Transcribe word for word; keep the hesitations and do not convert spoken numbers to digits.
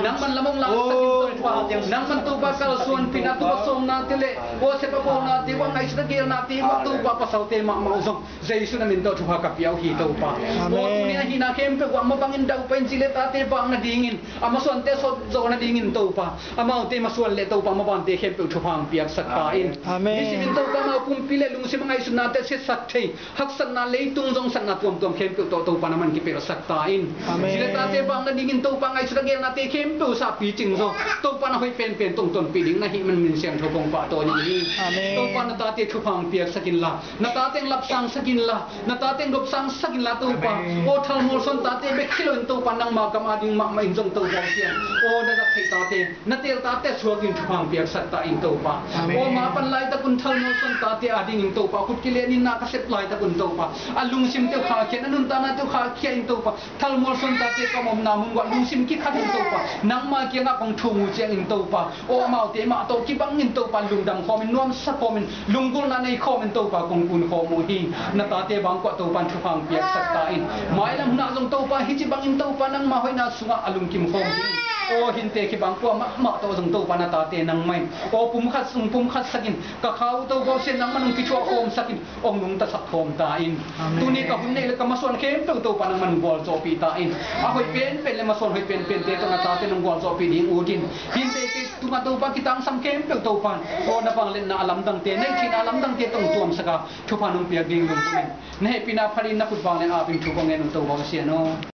Nangman lam hong laksak in Topa, nangman Topa kalsuanpihna, Topa sawmnate le worship a bawlnate, a ngaihsut a gelnate, Topa pasalte mahmah uh zong Jesu na min tawh thupha ka pia uh hi Topa. Amen. Aw tuni a hihna khempeuh ah mabangin daupai in zi le tate vak nadingin, a masuante sawt zawh nadingin Topa, amaute masuan le Topa mabante khempeuh thupha hong piaksak ta in. Amen. Nisimin Topa amau pumpi le lungsim a ngaihsutnate siatsak thei, haksatna, leitung zongsatna tuamtuam khempeuh tawh Topa nangman kipelhsak ta in. Amen. Zi le tate vak nadingin Topa ngaihsut a gelnate khempeuh sa picing zaw, Topa na hoih penpen tungtawnpih ding na hih man min siangtho kong Tawi ni. Amen. Topa, na tate thupha piaksak inla, na tate lapsangsak inla, na tate dopsangsak inla Topa. Amen. Aw thalmual suan tate bek hi loin Topa, nangma gam ading mahmah in zong Topa Pasian, aw na zat theih tate, na teel tate suak in thupha piaksak ta in Topa. Amen. Aw ma pan laitak un thalmual suan tate adingin Topa, khut kilenin na ka sep laitak un Topa, a lungsim teuh khahkhia, a nuntakna teuh khahkhia in Topa. Thalmual suan tate ka omna mun uah lungsim kikhat in Topa, nangma kiangah kong thum uh ciangin Topa, aw amaute mah tawh kibangin Topa, lungdam khawmin, nuamsa khawmin, lunggulhna nei khawmin Topa, kong kun khawm uh hi. Na tate bangkuah Topa in thupha piaksak ta in. Mailam hunah zong Topa, hih ci bangin Topa, nangma hoihna sungah a lungkim khawm hi. Aw hinte kibangkuah mahmah tawh zong Topa, na tate nangmah in, aw pumkhat sung pumkhat sakin, ka kha uh Topa Pasian, nangmah nong kithuah khawmsakin, hong nungtasak khawm ta in. Amen. Tuni ka hun neih le ka masuan khempeuh Topa, nangmah nong gualzawhpih ta in. A hoih penpen le masuan hoih penpente tawh na tate nong gualzawhpih ding ut in. Hinte kei tungah Topa, kitangsam khempeuh Topa, aw na vangliatna a lamdangte, na itna a lamdangte tawh hong tuamsak a, thupha nong piak ding lungkim in. Na hehpihna phalin na khut vang le apin thu kong ngen uh Topa Pasian aw.